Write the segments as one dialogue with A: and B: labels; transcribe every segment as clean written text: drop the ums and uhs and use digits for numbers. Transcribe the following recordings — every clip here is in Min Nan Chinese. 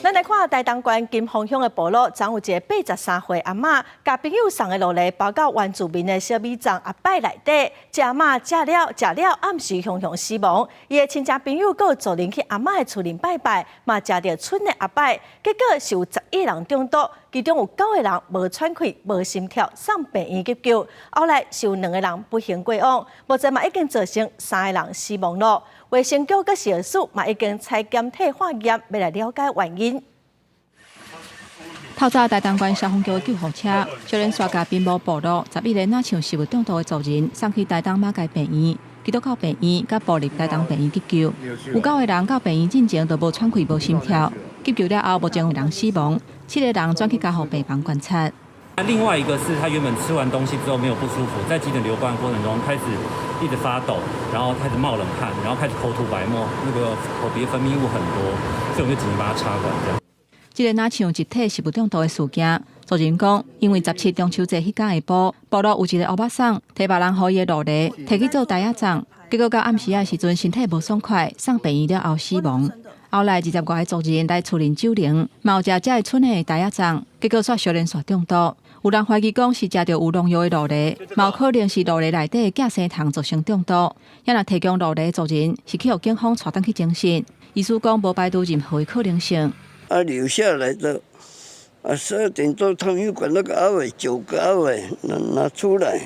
A: 咱來看台東縣金峰鄉的部落，昨有一个83歲阿嬤，共朋友送的蘆梨包到原住民的小米粽阿拜內底，這阿嬤食了食了，暗時雄雄死亡。伊的親戚朋友閣有族人去阿嬤的厝裡拜拜，嘛食著賰的阿拜，結果是有11個人中毒，其中有九個人無喘氣、無心跳，送病院急救。後來是有兩個人不幸過往，目前嘛已經造成三個人死亡囉。衛生局佮食藥署嘛已經採檢體化驗，欲來了解原因。
B: 透早台東縣消防局的救護車，小連煞共平埔部落11個若像食物中毒的族人送去台東馬偕病院，基督教病院佮部立台東病院急救。有九個人到病院進前就無喘氣、無心跳，急救了後目前有人死亡，七個人轉去加護病房觀察。
C: 另外一個是他原本吃完東西之後沒有不舒服，在急診留觀過程中開始一直發抖，然後開始冒冷汗，然後開始口吐白沫，那個口鼻分泌物很多，所以我們就緊急幫他插管。這樣。
B: 這个若像集體食物中毒的事件，族人講，因為17中秋節彼工下晡，部落有一个烏目送提別人予伊的蘆梨，提去做袋仔粽，結果到暗時仔時陣身體無爽快，送病院了後死亡。後來20外个族人來厝裡酒樓，嘛有食這个賰的袋仔粽，結果煞相連紲中毒。有人懷疑講是食著有農藥的蘆梨，嘛有可能是蘆梨內底的寄生蟲造成中毒。也若提供蘆梨的族人是去予警方帶轉去偵訊，醫師講無排除任何的可能性。
D: 啊，留下來的啊，12點多他們又管那個阿偉，九個阿偉拿出來，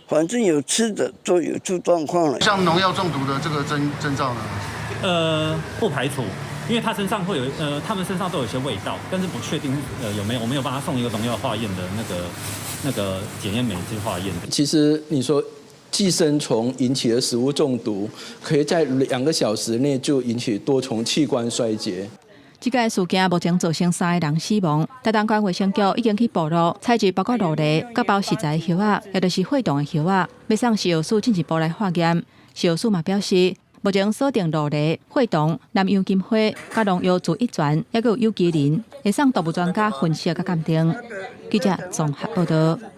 D: 反正有吃的都有出狀況了。
E: 像農藥中毒的這個徵兆呢？
C: 不排除，因為他身上會有，他們身上都有一些味道，但是不確定，有沒有，我沒有幫他送一個農藥化驗的那個檢驗酶去化驗的。
F: 其實你說寄生蟲引起的食物中毒，可以在2個小時內就引起多重器官衰竭。
B: 這个事件目前造成三个人死亡。台東縣衛生局已經去部落採集包括蘆梨、佮包食材的藥仔，也就是血糖的藥仔，欲送食藥署進一步來化驗。食藥署嘛表示，目前鎖定蘆梨、血糖、南洋金花、佮農藥聚乙醛，抑閣有有機磷，會送動物專家分析佮鑑定。記者綜合報道。